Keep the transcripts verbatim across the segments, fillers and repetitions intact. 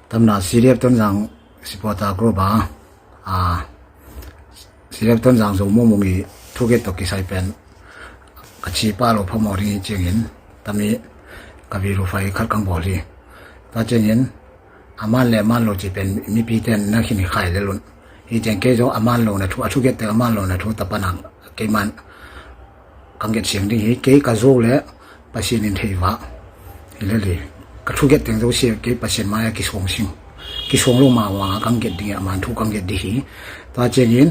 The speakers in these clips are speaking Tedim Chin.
Tamna C D F Tonzang supporter group a, a, C D F Tonzang Zo Mung Mung i thuget tawh kisai pen ka ci pah lo phamawh ding hi ciangin, tami ka video file khat kang bawl hi. Tua ciangin a man le a man lo ci pen mipite na khin hi khai lel un. Hi ciang kei zong a man lo na thu, a thuget teng a man lo na thu tapa nang kei man kang get siang ding hi. Kei ka zo le Pasian in thei vah hi lel hi. Ka thuget teng zo sia kei Pasian mai-a kisuang sing, kisuang lo mawang a kang get ding hi, a man thu kang get ding hi. Tua ciangin,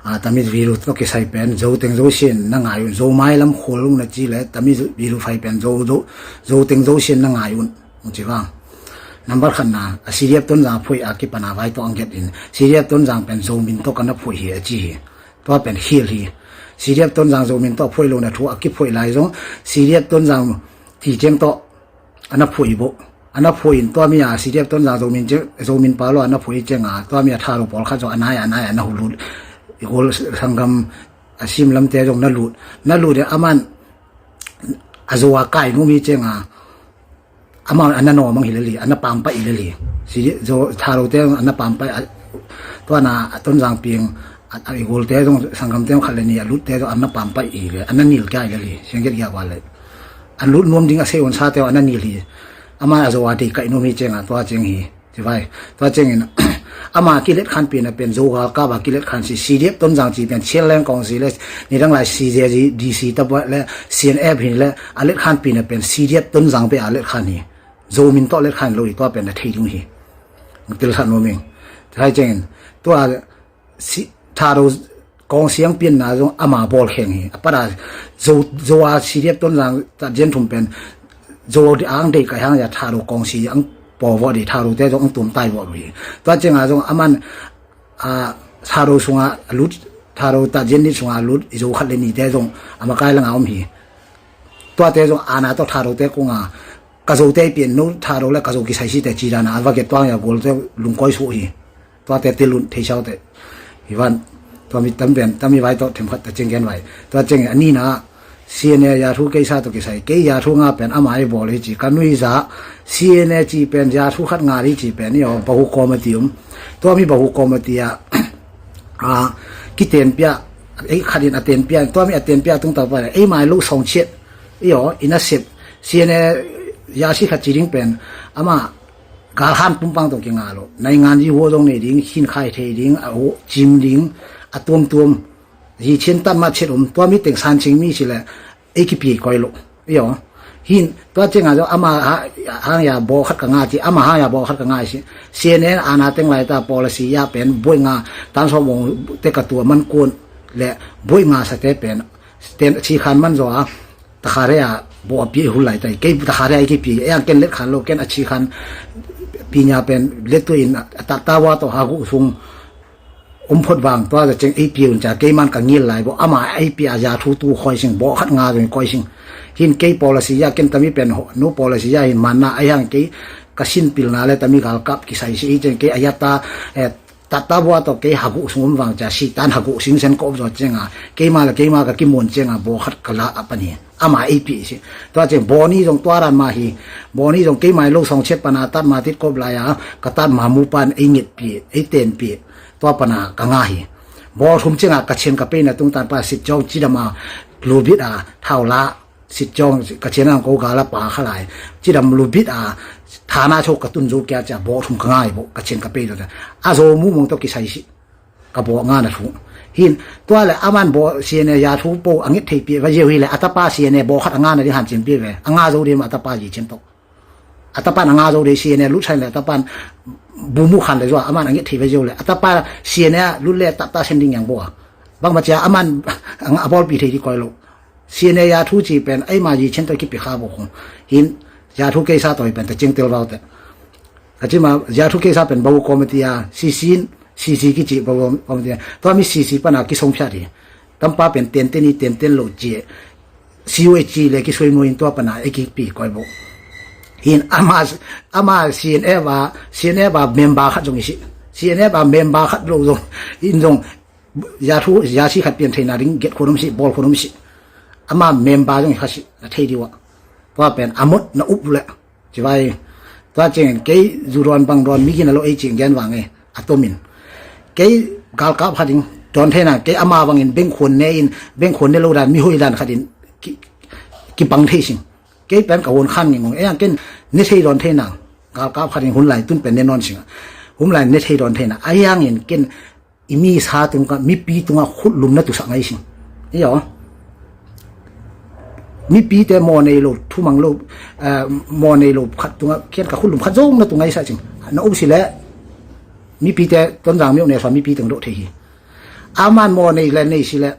a, tami video tawh kisai pen zo teng zo sia in na ngai un, zo mailam khol lo na ci le tami video file pen zo, zo, zo teng zo sia in na ngai un. Ung ci vang. Number khatna, a C D F Tonzang phuih a kipana vai tawh ang get in, C D F Tonzang pen Zo min tawh ka na phuih hi a ci hi. Tua pen khial hi. C D F Tonzang Zo min tawh phuih lo na thu a kiphuih lai zong C D F Tonzang ti ciang tawh a na phuih boh. A na phuih in tua mi a C D F Tonzang Zo min ciang, Zo min pau lo a na phuih ciang a, tua mi a Thado pawlkhat zong a nai a nai a na hu lut. I gol sanggam a sim lamte zong na lut. Na lut in a man a Zo a kai nu mi ciang a, amah a na nawm ang hi lel hi, a na pampai hi lel hi. Thado te a na pampai, tua na a Tonzang piang a, a i golte zong sanggamte zong khat le nih a lutte zong a na pampai hi le, a na nil kia hi lel hi. Siang get giak ua le a lut nuam ding a sei on sate a na nil hi. Amah a Zo a dei kaih nuam hi ciang a, tua ciang hi. Ci vai. Tua ciangin ama kilet khan pina pen Zo galkap a kilet khan si, C D F Tonzang ci pen Chin Land Council le nidang lai C J D C tapa le C N F hi le a let khan pina pen C D F Tonzang pe a let khan hi. Zo min tawh let khan lo hi, tua pen na thei ding hi. Tel khan nuam ing. Ci vai ciangin tua Thado kawng siang pianna zong ama bawl kheng hi. A pat a Zo, Zo a C D F Tonzang ta zian thum pen Zo ang dei kai hang ya Thado kawng si ang paw vawh dei, Thado te zong ang tuam tai vawh hi. Tua ciang a zong a man a Thado sung a lut, Thado ta zian nit sung a lut i Zo khat le nite zong a makai lang a om hi. Tuate zong ana tawh Thado te kung a ka Zo te pian no Thado le ka Zo kisai si te ci dan a va get tuang ya gol te lungkawi suh hi. Tuate te lun thei sau te hi van. Tua mi tam pen, tam mi vai tawh themkhat ta ciang gen vai. Tua ciang a nina C N A ya thu kei sa tawh kisai, kei ya thu nga pen ama i bawl hi ci ka nui za. C N A ci pen ya thu khat nga hi ci pen i aw bahu committee um. Tua mi bahu committee a, a kitenpia, ei khat in a tenpia, tua mi a tenpia tung tau pa le ei mai lo song chiat i aw i na sep. C N A ya si khat ci ding pen ama galhan pumpang tawh kinga lo. Naingan ji huo zong nei ding, khin khai thei ding, a huo cim ding, a tuamtuam. Ji chin tan ma chet um, tua mi teng san ching mi si le ei kipi koi lo. Io. Hin, tua ciang a zong ama hang ya baw khat ka nga ci, ama hang ya baw khat ka nga ci. C N A ana teng lai ta policy ya pen buai nga tan sawm ong te ka tua man kun le buai nga sa te pen ten a chi khan man zaw a. Takhare a baw a pi hun lai tai. Kei takhare a i kipi ei ang ken let khan lo, ken a chi khan pi nya pen let tu in a ta ta wa tawh ha gu sung um phot vang tua za ceng ei pi un ca kei man ka ngil lai bo ama ei pi a ya thu tu khoi sing bo khat nga zong koi sing. Hin kei policy ya ken tami pen ho nu policy ya hin man na ei hang kei ka sin pil na le tami gal kap kisai si ei ceng kei a ya ta, eh, Tata bua tawh kei haguh sung um vang cia sitan haguh singsen ka um zaw cianga keima le keima ka kimuan cianga baw khat ka la a pan hi. Ama ei pih si. Tua ciang bawni zong tua ran mah hi. Bawni zong keima i lo sawng ciat pana tat ma tit kop lai-a ka tat ma mu pan ei ngetpih ei tenpih. Tua pana ka nga hi. Bawl thum cianga ka chian ka peina tungtan pa sit ciawng cidama lubit a thau la sit ciawng ka cian ang ko gala pa kha lai. Cidam lubit a thana cho ka tun zo kia cia bawl thum ka ngai bo ka cian ka pei zo cia a zo mu mong tawh kisai si. Ka bawl nga na thu hin tua le aman bawl sian e ya thu po a nget thei pi va zeu hi le a tapa sian e bawl khat a nga na ding han cian pi ve a nga zo ding ma a tapa ji cian tawh. A tapan a nga zo dei sian e lut sai le a tapan bu mu khan le zo aman a nget thei ve zeu le a tapa sian e lut le tap ta sen ding yang bo a bang ma cia aman a bawl pi thei di koi lo. Sian e ya thu ci pen ei ma yi chen to ki pi kha bo khong hin ya thu kei sa to pen ta ching tel vau te. Ka ci ma ya thu kei sa pen bau committee a si sin si si ki ci bau committee a to mi si si pana ki song phiat hi. Tampa pen ten ten i ten ten lo ci C U H C le ki sui mu in tua pana e ki pi koi bo. Hin ama ama sian e ba sian e ba member khat zong i si sian e ba member khat lo zong in zong ya thu ya si khat pian theina ding get khonum si bawl khonum si. Ama member zong kha si na thei diwa. Tua pen amot na up le ci vai. Tua ciangin kei zu dawn bang dawn mi gina lo ei cing gen vang e, a tomin. Kei galkap khat ding dawn theina, kei ama bangin bengkhuan ne in, bengkhuan ne lo dan mi hoih dan khat in ki, kibang thei sing. Kei pen ka hun khan ngingong ei ang ken ne thei dawn theina, galkap khat ding hun lai tun pen ne nawn sing. Hun lai ne thei dawn theina a hiangin ken i mi sa tung ka mipi tunga khutlum na tusak ngai sing. Iyo. Mipite maw nei lo, thumang lo, eh, maw nei lo khat tunga kian ka khutlum khat zong na tu ngai sa cing. Na um si le mipite Tonzang mi uk ne sa mipi tung do thei hi. Aman maw nei le nei si le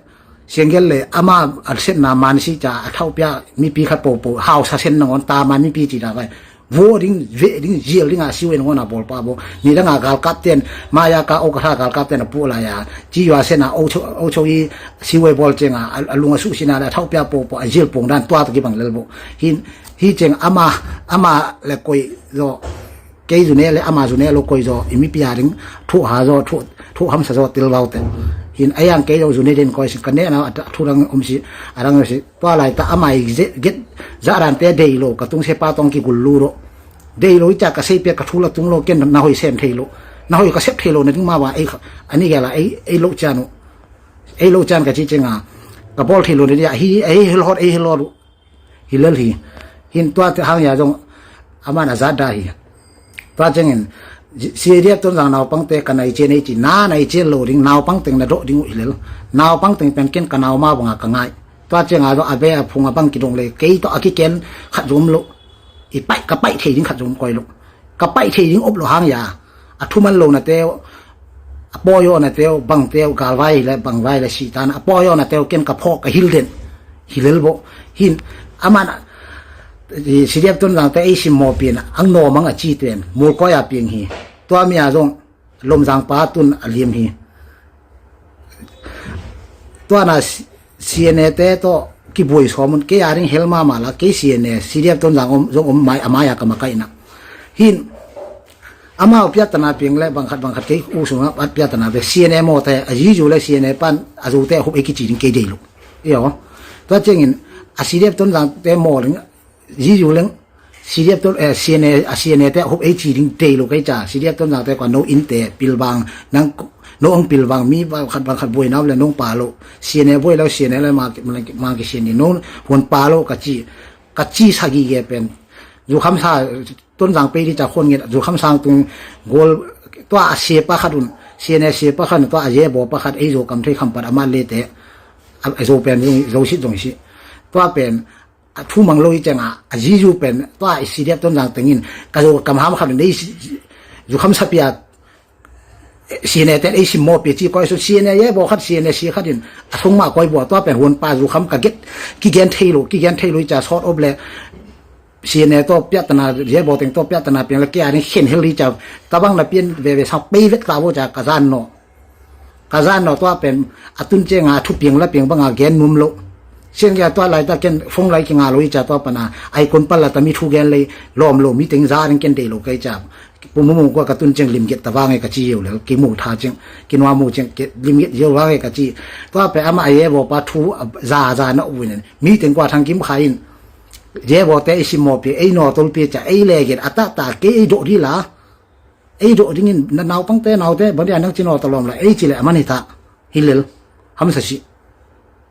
siangel le ama a setna man si ca a thauh pia mipi khat popo hau sa sen nangon ta man mipi ci da vai. Vo ding, ve ding, zial ding a siu en ngona bol pa bo. Ni dang a galkap ten, maya ka o ka tha galkap ten a pu la ya. Ci yua sen a o cho, o cho i siu e bol ceng a, a lung a su sin a la thau pia po po a zial pong dan tua ta ki bang lel bo. Hin, hi ceng ama, ama le koi zo. Kei zu ne le ama zu ne lo koi zo. I mi pia ding, thu ha zo, thu, thu hamsa zo til vau te. Hin, ayang kei zo zu ne den koi sin, ka ne na, a thu dang om si, a dang om si. Tua lai ta ama i ze-, get za dan te dei lo, ka tung se pa tong ki gul lu ro. Dei lo i ca ka sei pia ka thu la tung lo ken na hoi sem thei lo. Na hoi ka sep thei lo na ding ma wa ei kha, ani gela ei, ei lo cian u. Ei lo cian ka ci cing a. Ka bol thei lo na dia hi, ei hel hot, ei hel hot u. Hi lel hi. Hin tua te hang ya zong aman a zat da hi. Tua cengin, si dia Tonzang naupang te ka nai cien ei ci, na nai cien lo ding, naupang teng na do ding u hi lel. Naupang teng pen ken ka nau ma banga ka ngai. Tua cianga zo a be a phung a bang kidong le kei tawh a kiken khat zom lo. I paih, ka paih thei ding khat zom koi lo. Ka paih thei ding op lo hang ya. A thuman lo na teu, a pawi aw na teu, bang teu, galvai le, bangvai le, sitan, a pawi aw na teu, ken ka phawk, ka hil den. Hi lel bo. Hin, aman, i, si dia Tonzang te ei sim maw pin, ang nawmang a ci ten, mulkoi a piang hi. Tua mi a zong, Lomzang pa tun a liam hi. Tua na si-, C N A te tawh kibuai sawm un kei a ding hel mama la kei C N A, C D F Tonzang om, zong om mai, a mai a ka makaihna. Hin, amau piatana piang le bangkhat bangkhat kei u sungah at piatana ve C N A maw te, a zizu le C N A pan, a zu te a hup ei kici ding kei dei lo. Iyo. Tua ciangin, a C D F Tonzang te maw ling, zizu leng, C D F tawh, eh, C N A, a C N A te a hup ei ci ding tei lo kei ca, C D F Tonzang te kua no in te pilvang, nang no ang pilvang mi bang khat bang khat buai nau le nong pa lo, C N A buai lo, C N A le ma, ma, ma ki C N A no, huan pa lo ka ci, ka ci sa gi ge pen. Zu kham sa, Tonzang pei di ca khon nget, zu kham sang tung gol, tua a sia pa khat un, C N A sia pa khat un, tua a ye bo pa khat, ei zo kam thei kham pat a ma le te, a, a zo pen, zo, zo sit zong sit. Tua pen, a thu mang lo i cianga, a zizu pen, tua i C D F Tonzang tengin, ka zo kam ham khat nei, zu kham sapia, C N A ten ei sim maw pia ci koi su, C N A ye bo khat, C N A si khat in, a thong ma koi bo, tua pen huan pa zu kham ka get, ki gen thei lo, ki gen thei lo i ca sort of le, C N A to piatana, ye bo teng to piatana piang le, kia ding khen hel i ca, tabang na pian ve ve sang pei vet ta bo ca, ka zan no. Ka zan no tua pen, a tun cianga thu piang la piang banga gen num lo. Sian kia tua lai ta ken phone lai kinga lo i ca tua pana, ai kun pal la ta mi thu gen lei, lawm lo mi teng za ding ken dei lo kei ca. Pu mu mu kua ka tun ciang lim get ta vang e ka ci yeu lel, ki mu tha ciang, ki nua mu ciang, ke lim get yeu vang e ka ci. Tua pen ama a ye bo pa thu, a, za, za na u nen. Mi teng kua thang kim kha in. Ye bo te i sim maw pi, ei no tol pi ca, ei le get, a ta ta, ke ei do di la. Ei do dingin, na naupang te, nau te, bang dia nang ci no ta lawm la, ei ci le, a man hi ta, hi lel, hamsa si.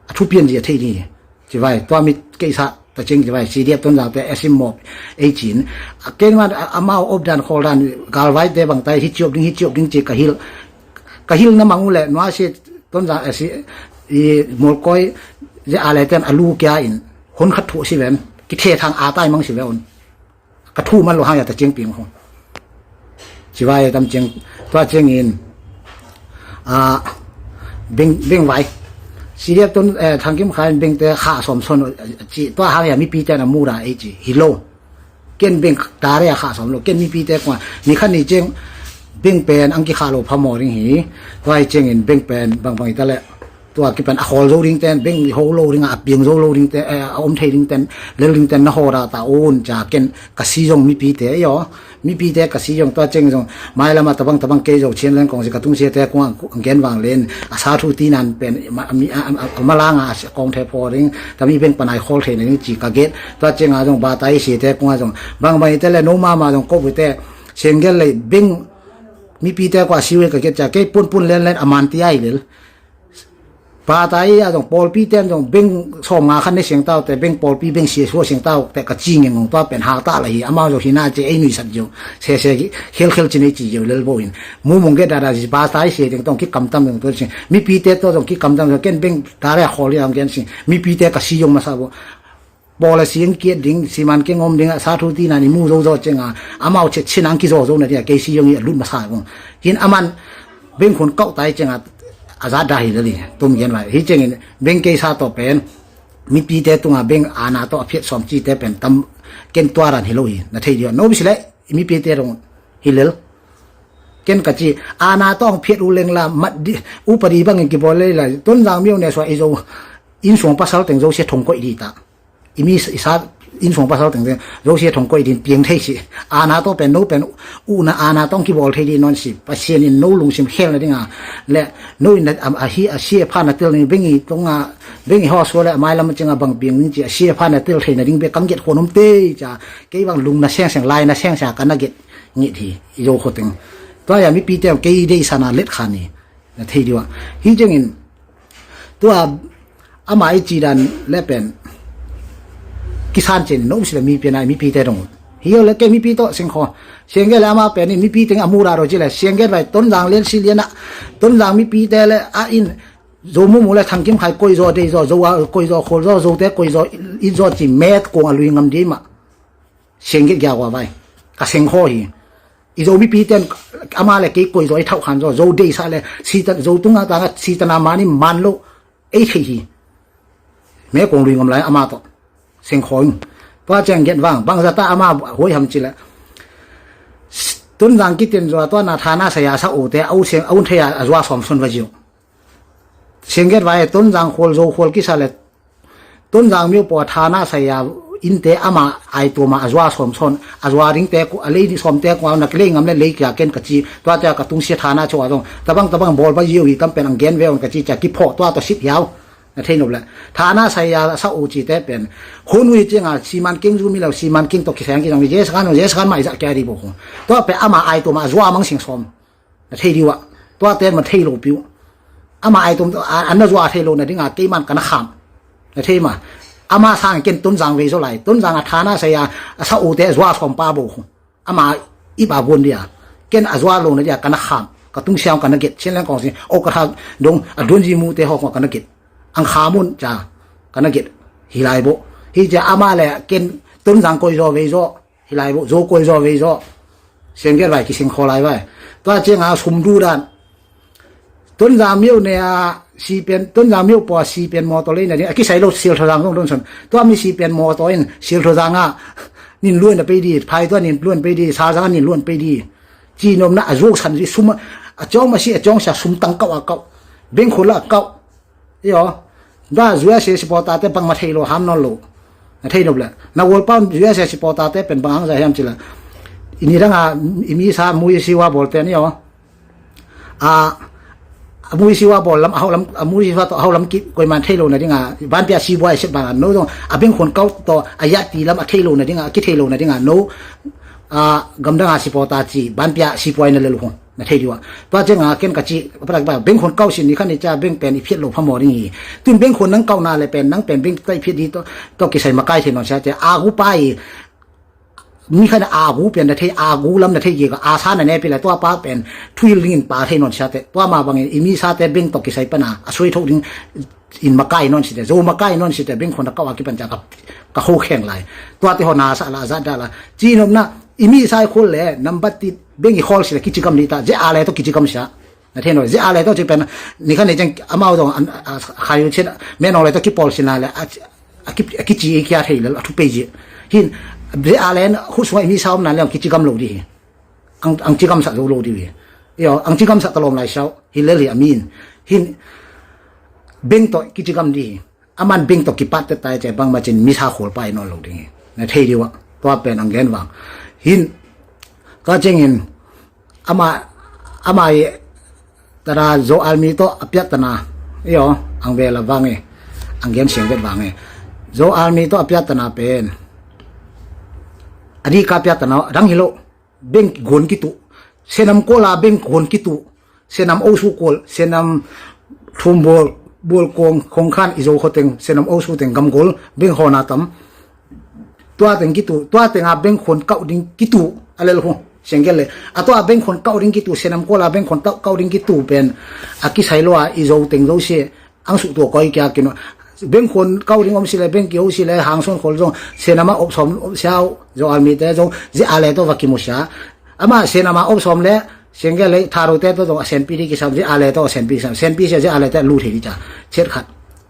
A thu pian zia thei ni, ci vai, tua mit kei sa, ta ciang ci vai, C D F Tonzang te, a sim maw, ei cin. A ken man, a, a mau op dan, khol dan, galvai te bang tai, hi ciop ding, hi ciop ding, ci ka hil. Ka hil na mang u le, nua si, Tonzang, a si, i, mol koi, ze a le ten, a lu kia in, hon khat thu si ven, ki the thang a tai mang si ve un. Ka thu man lo hang ya ta ciang piang ho. Ci vai tam ciang, tua ciangin, a, beng, beng vai. C D F Ton, eh, Thang Kim Khai beng te kha som son, ci, tua hang ya mi pi te na mu da ei ci, hi lo. Ken beng ta re ya kha som lo, ken mi pi te kua, mi khan ni ciang, beng pen ang ki kha lo pha mo ring hi. Tua ciangin beng pen bang bang i ta le. Tua kipan a khawl zo ding ten, beng i ho lo ding a, a piang zo lo ding ten, eh, a om thei ding ten, lel ding ten na hawl dah ta un, ca ken ka si zong mipite, i aw. Mipite ka si zong tua ceng zong, mailam a tabang tabang kei zo Chin Leng Kong si ka tung siate kung a gen vang len, a sa thu tinan pen, ma, mi, a, a, a, malanga a kong the pho ding, tami beng panai khawl thei na ding ci ka gen, tua ceng a zong, ba tai siate kung a zong, bang bang i te le no mama zong ko bu te, seng gen le beng, mipite kua siu e ka gen ca, kei pun pun len len a man ti ai lel. Pata i a zong pawlpi ten zong beng sawm nga khan ne siang tau te, beng pawlpi beng sia sua siang tau te ka ci ngeng ngong tua pen hau ta la hi, amau zong hi na ci ei nui sat zong se se khel khel ci nei ci zong lel bo in. Mu mong ge da da zi pata i sia ding tong ki kam tam zong tu sing. Mipite to zong ki kam tam zong ken beng ta le khawl i ang gen sing. Mipite ka si zong masa bo. Bawl a siang kiat ding, siman keng om ding a, sa thu tinan i mu zo zo ceng a, amau chet chin ang ki zo zo na dia, kei si zong i a lut masa vong. Hin aman, beng khun kauh tai ceng a, a za da hi lali, tum gen lai. Hi ceng in, beng kei sa to pen, mipite tunga beng ana to a phiat sawm ci te pen, tam ken tua ran hi lo hi, na thei dia. No bisi le, mipite rong hi lel. Ken ka ci, ana to ang phiat u leng la, mat di, u pa di bang in ki bawl lei la, Tonzang miu ne sua i zo, in suang pasal teng zo sia thong koih di ta. I mi i sa in suang pasal teng teng zo sia thong koih din piang thei si. Ana to pen no pen u na ana tong ki bawl thei di non si. Pasian in no lungsim khel na ding a. Le no in a, a hi a sia pha na tel ni beng i tong a beng i ho sua le a mai lam ceng a bang piang ni ci a sia pha na tel thei na ding be kang get khon om te ca. Kei bang lung na seng seng lai na seng seng ka na get ngit hi. I zo kho teng. Tua ya mipite kei dei sa na let khan ni. Na thei di wa. Hi ceng in Tua ama i ci dan le pen kisan cin no si le mi pian a mipite dong. Hi le ke mipi to sing kho. Siang ge le ama pen in mipi teng a mu da ro ci le siang ge vai Tonzang len si lian a Tonzang mipite le a in zo mu mu le thang kim khai koi zo dei zo zo a koi zo khol zo zo te koi zo in zo ci met kong a lui ngam di ma. Siang ge gia wa vai. Ka sing kho hi. I zo mipi ten ama le kei koi zo i thau khan zo zo dei sa le si tan zo tunga tanga si tan ama ni man lo. Ei thei hi. Me kong lui ngam lai ama to. Seng khoi. Tua ceng get vang. Bang zata ama hoi ham ci le. Tonzang kiten zo tua na thana saya sa u te au seng au thei a zua som son va ziu. Seng get vai Tonzang khol zo khol kisa le. Tonzang miu po thana saya in te ama ai tua ma a zua som son. A zua ding te ku a lei ni som te ku na lei ngam le lei kia ken ka ci. Tua tia ka tung sia thana cho a zong. Tabang tabang bol va ziu hi tam pen ang gen ve on ka ci tia ki pho tua to sit hiau. Na thei nop le thana saya sa u ci te pen hun ui ci nga siman king zu mi lo siman king to ki sang ki sang yes kan yes kan mai za kya di bo ko to pe ama ai to ma zua mang sing som na thei di wa to te ma thei lo piu ama ai to an na zua thei lo na ding a kei man kana kham na thei ma ama sang ken Tonzang ve zo lai Tonzang a thana saya sa u te zua som pa bo ko ama i ba gon dia ken a zua lo na dia kana kham ka tung siang kana get chen lang kong si o ka tha dong a don ji mu te ho kana get ang khamun cha kana get hilai bo hi cha ama le ken Tonzang koi zo ve zo hilai bo zo koi zo ve zo seng get vai ki sing kho lai vai tua cheng a sum du dan Tonzang miu ne a si pen Tonzang miu po a si pen motor lei na ding a kisai lo sil tho zang dong don son tua mi si pen motor in sil tho zang a nin luan na pe di phai tua nin luan pe di sa zang nin luan pe di ci nom na a zuak san zi sum a chong ma si a chong sa sum tang kau a kau beng khol a kau Io. Da zuia sia sipo tate bang ma thei lo ham non lo. Na thei nop le. Na wol pau zuia sia sipo tate pen bang ang za hiam cila. Ini dang a imi sa mui siwa bol te ni io. A mui siwa bol lam a hau lam a mui siwa to a hau lam ki koi man thei lo na ding a ban pia si buai set bang a no dong a beng khon kau to a ya ti lam a thei lo na ding a ki thei lo na ding a no. A gam dang a sipo ta ci ban pia si buai na lel hong. Na thei diwa tua chenga ken ka ci patak ba beng khon kau sin ni khan ni cha beng pen i phiat lo phamo ding hi tun beng khon nang kau na le pen nang pen beng tai phiat di to to kisai makai thei non sia te a gu pai mi khan a gu pen na thei a gu lam na thei gi ka a sa na ne pi la tua pa pen thuil ding in pa thei non sia te tua ma bang i mi sa te beng to kisai pana a sui tho ding in makai non si te zo makai non si te beng khon kau a ki pan cha ka ka ho kheng lai tua te ho na sa la za da la ci nom na i mi sai khol le number ti beng i khol sila kici gam ni ta je a le to kici gam sia na thei no je a le to ci pen ni khan ne jeng amau dong an khayu chen me no le to ki pol sila le a ki a ki ci kia thei le a thu pe ji hin je a le khu sung i mi sa om na le kici gam lo di hi ang ang ci gam sa zo lo di hi yo ang ci gam sa ta lom lai sau hi le li amin hin Beng tawh kici gam dih hi. Aman beng tawh kipat te tai ce bangmah cin misa khual pai nawn lo ding hi. Na thei dih uh ah. Tua pen ang gen vang. Hin, tua cengin ama, ama i tana Zo Army tawh a piattana. Iyo, ang vel a vang e. Ang gen siang vet vang e. Zo Army tawh a piattana pen. A dih ka piattana, a dang hi lo. Beng guan kitu. Senam kuala beng guan kitu. Senam osu kual, senam thum bual, bual kong, kong khan i zo khoteng, senam osu teng gamgol, beng hona tam. Tua teng kitu, tua tenga beng khon kau ding kitu, a lel hu, sengkel le. A tua beng khon kau ding kitu, senam kuala beng khon kau, kau ding kitu pen, a kisai lo a, i zo teng zo se, ang su tua koi kia kino. Beng khon kau ding om si le, beng ki o si le, hangson khol zong, senama op som, op siau, zo almi te zong, ze ale to va kimu sia. Ama senama op som le, sengkel le, tharo te to zong, a senpi di kisam, ze ale to, a senpi kisam, senpi sia, ze ale te, lu thei di ca, chet khat.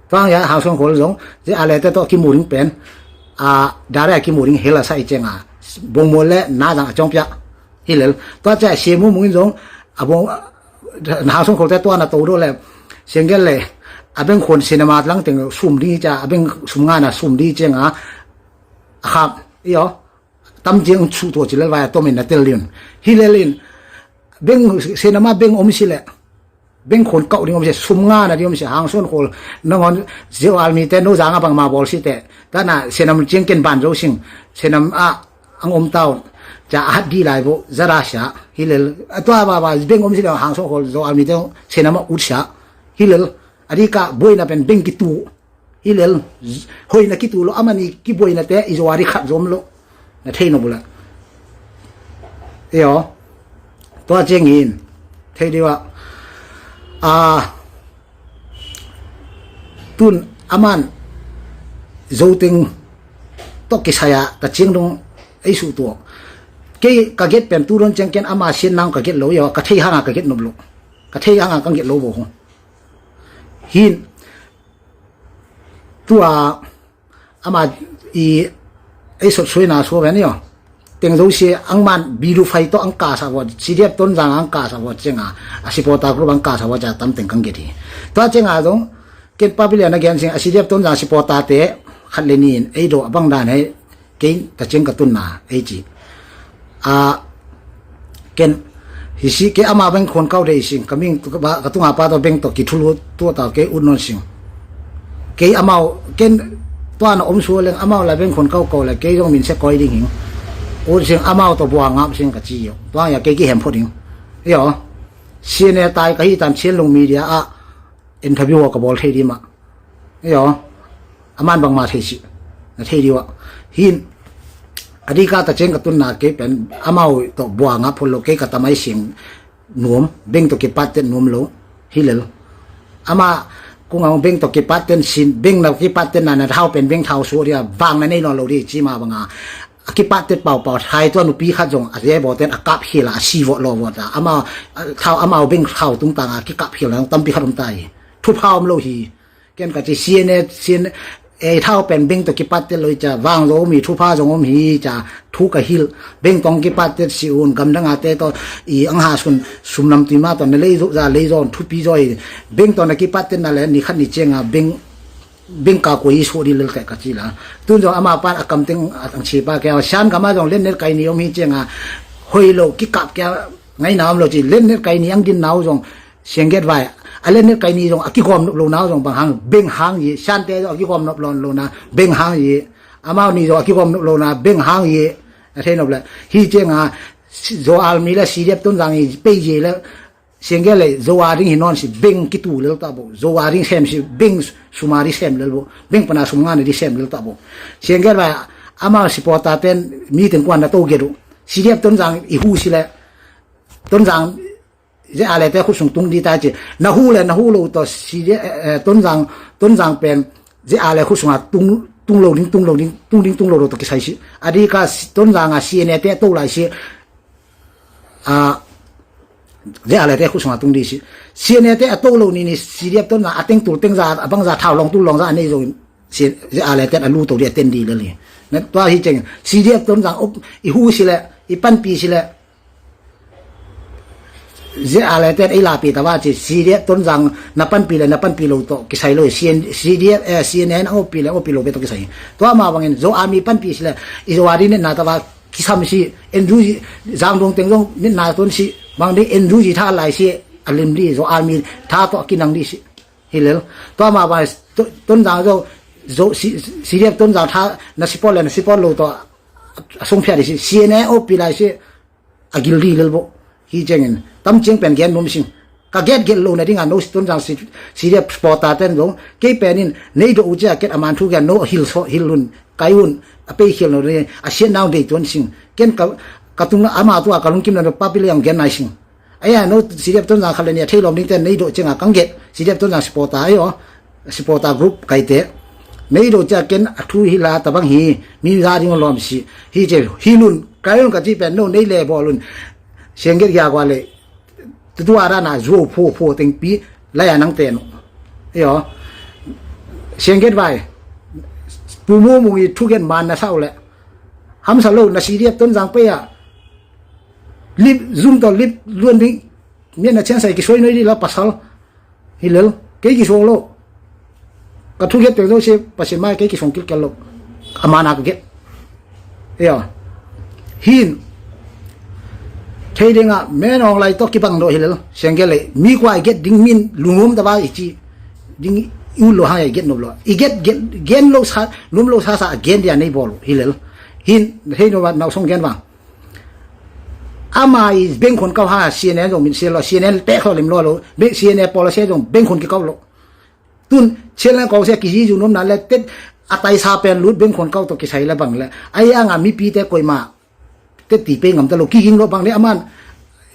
Tuang ya, hangson khol zong, ze ale te to, kimu ding pen, a, dare kimu ding hela sa i chenga, bong mo le, na zang a chong pia, hilel. Tua ca, siemu mungin zong, a bong, hangson khol te tua na to do le, sengkel le, a beng khon senama lang teng, sum di ca, a beng sum ngana, sum di chenga, a kham, iyo. Tam ciang su tua ci lel vai a tomin na tel liun. Hi lel in, beng senama beng om si le, beng khon kau ding om si, sum ngana ding om si, hangson khol, nangon, zeu almi te, no zanga bangma bol si te, tana senam ciang ken ban zo sing, senam a, ang om taun, ca a hat di lai bo, zara sia, hi lel, a tua ba ba, beng om si le, hangson khol, zo almi te, senama ut sia, hi lel, a di ka, buaina pen beng kitu, Hi lel, hoina kitu lo, amani kibuaina te, i zo a ri khat zom lo. Na thei no bula. Eo, tua ciangin, thei diwa. A, tun, aman, zo teng, tok kisaya, ta ciang dong, ei su tuak. Kei ka get pen tu don ciang ken ama sian nang ka get lo, eo, ka thei hanga ka get nop lo. Ka thei hanga ka get lo bo ho. Hin, tua ama i ei sot suina sua ven io. Teng zo si ang man bidu fai to ang ka sa vot, C D F Tonzang ang ka sa vot cianga, a sipota group ang ka sa vot ca tam teng kang geti. Tua cianga zong ken pavilion a gen sing a C D F Tonzang sipota te khat le nin ei do abang dan hei. Kei ta ciang ka tunna ei ci. A, ken, hi si kei ama beng khon kau dei sing, ka ming ka tunga pa to beng to ki thulu tua ta kei ut non sing. Kei amau, ken tua na om sua leng amau la beng khon kau kau le kei zong min se koi ding hing. Ut sing amau to bua ngap sing ka ci io. Tua ya kei ki hem pho ding. Io. Sian e tai ka hi tan sian lung media a interview ka bol thei di ma. Io. Aman bangma thei si. Na thei di wa. Hin. A di ka ta ciang ka tunna kei pen. Amau to bua nga phol lo kei ka tamai sing. Nuam. Beng to kipat ten nuam lo. Hi lel. Ama kung ang beng to kipat ten sin. Beng na kipat ten na na thau pen beng thau su dia. Bang na nei lo lo di ci ma banga. A kipat ten pau pau. Thai tua nupi khat zong. A ye bo ten a kap hila. A si vo lo vo ta. Ama, a, thau amau beng thau tung tanga. Kikap hila. Tampi khat um tai. Thupha om lo hi. Ken ka ci sian e, sian e, thau pen beng to kipat te loi ca, vang zo mi thupha zong om hi ca, thu ka hil, beng tong kipat te si un, gamdang a te to, i ang ha sun, sum nam tui ma to, na lei zo, za lei zo, thupi zo hi, beng to na kipat te na le, ni khat ni cianga, beng, beng ka koi so di lel te ka ci la. Tun zong ama pan a kam teng, a tang ci pa ke, sian kama zong len net kai ni om hi cianga, hoi lo, kikap ke, ngai na om lo ci, len net kai ni ang din nau zong, Siang get vai. A len net kai ni zong a kigawm nop lo na zong bang hang beng hang yi. Siante zong a kigawm nop lo na beng hang yi. Amau ni zong a kigawm nop lo na beng hang yi. A thei nop le. Hi cianga zo almi le C D F Tonzang yi pei yi le. Siang get le zo a ding hi non si beng kitu lel ta bo. Zo a ding sem si beng suma di sem lel bo. Beng pana sum nga na di sem lel ta bo. Siang get vai amau sipota ten mi teng kuan na to get u. C D F Tonzang i hu si le. Tonzang Ze a le te khut sung tung di ta ci. Na hu le, na hu lo to si de, eh, eh, Tonzang, Tonzang pen, ze a le khut sung a tung, tung lo ding, tung lo ding, tung ding, tung lo lo to kisai si. A di ka si, Tonzang a C N A te to lai si. A, ze a le te khut sung a tung di si. C N A te a to lo ni ni C D F Tonzang a teng tul teng za, a bang za thau long tul long za a nei zo. Si, ze a le te a lu to di a ten di le li. Na tua hi ceng. C D F Tonzang op, i hu si le, i panpi si le. ZRA le ten ei lapi tava ci, CDF Tonzang na panpi le na panpi lo tawh kisai lo hi. CDF, eh, CNN a opi le opi lo pe tawh kisai hi. Tua mah bangin Zo Army panpi si le i Zo Army netna tava kisam si, NUG, Zangdong teng zong netna tun si, bang ding NUG tha lai si, a lim di, Zo Army tha tawh kinang di si. Hi lel. Tua mah bangin Tonzang zo, zo, CDF Tonzang tha na support le na support lo tawh a sung phiat di si, CNN opi lai si, a gil di lel bo. Hi ciangin tam ciang pen gen nuam sing. Ka get get lo na dinga no Tonzang CDF supporter ten zong kei pen in nei do u cia ken a man thu gen no hil so hil lun kai un a pei khil no ni a sian nau dei tuan sing. Ken ka ka tung ama tua ka lungkim na no papi le ang gen nai sing. Aya no CDF Tonzang khat le ni a thei lom ding ten nei do cianga kang get CDF Tonzang supporter ayo. Supporter group kaite. Nei do cia ken a thu hi la tabang hi, mi za ding lom si. Hi ce hi lun kai un ka ci pen no nei le bol un. Siang get ya kwa le. Tutu ara na zuo pho pho teng pi la ya nang te no. Yo. Siang get vai. Pu mu mu ngi thu gen man na sau le. Hamsa lo na CDF Tonzang pe ya. Lip zum to lip luan ding. Mian na chen sai ki soi noi di la pasal. Hi lel, kei ki suak lo. Ka thu get pek zo si Pasian mai kei ki suang kilkel lo. A mana ka get. Eo. Hin. Thei dinga men ong lai to kibang do hi lel. Siang get le mi kua i get ding min lungum ta ba i ci. Ding i u lo hang i get nop lo. I get gen lo sa num lo sa sa gen dia nei bol hi lel. Hin thei no ba nau song gen bang. Ama i bengkhon kau ha CNN zong min sian lo CNN pek lo lim lo lo CNN policy zong bengkhon ki kau lo. Tun CNN kau sia ki ji ju nom na le tet a tai sa pen lut bengkhon kau to ki sai la bang le ai anga mi pi te koi ma tet ti pe ngam ta lo ki ging lo bang le aman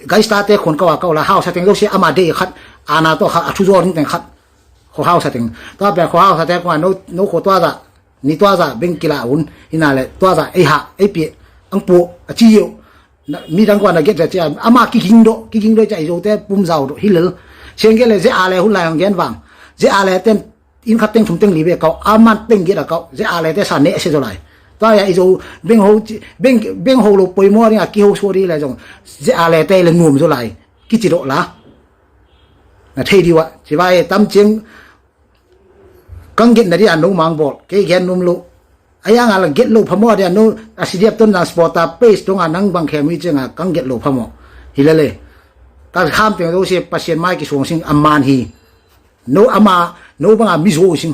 gai sta te khon kau a kau la hau sa teng lo sia ama de khat ana to kha a thu zo ring teng khat kho hau sa teng ta pe kho hau sa te ko no no kho to da ni tua za beng kila un ina le tua za ei ha ei pi ang pu a ci yo. Mi dang kua na get za cia ama ki ging do ki ging do cia i zo te pum zau do hi lel. Siang get le ze a le hun lai ang gen bang ze a le ten in khat teng thum teng li be kau aman teng get a kau ze a le te sa ne se zo lai. Tua ya i zo beng ho beng beng ho lo poi mo ring a ki ho so ri le zong ze a le te le nuam zo lai ki ci do la. Na thei di wa ci ba e tam ciang Kang get na dia no mang bol kei gen num lo. Ayang ala get lo phamo dia no a CDF Tonzang supporter page tonga nang bang khe mui chenga kang get lo phamo. Hilele ka kham teng lo se Pasian mai ki suang sing aman hi. No ama no banga mi zo sing.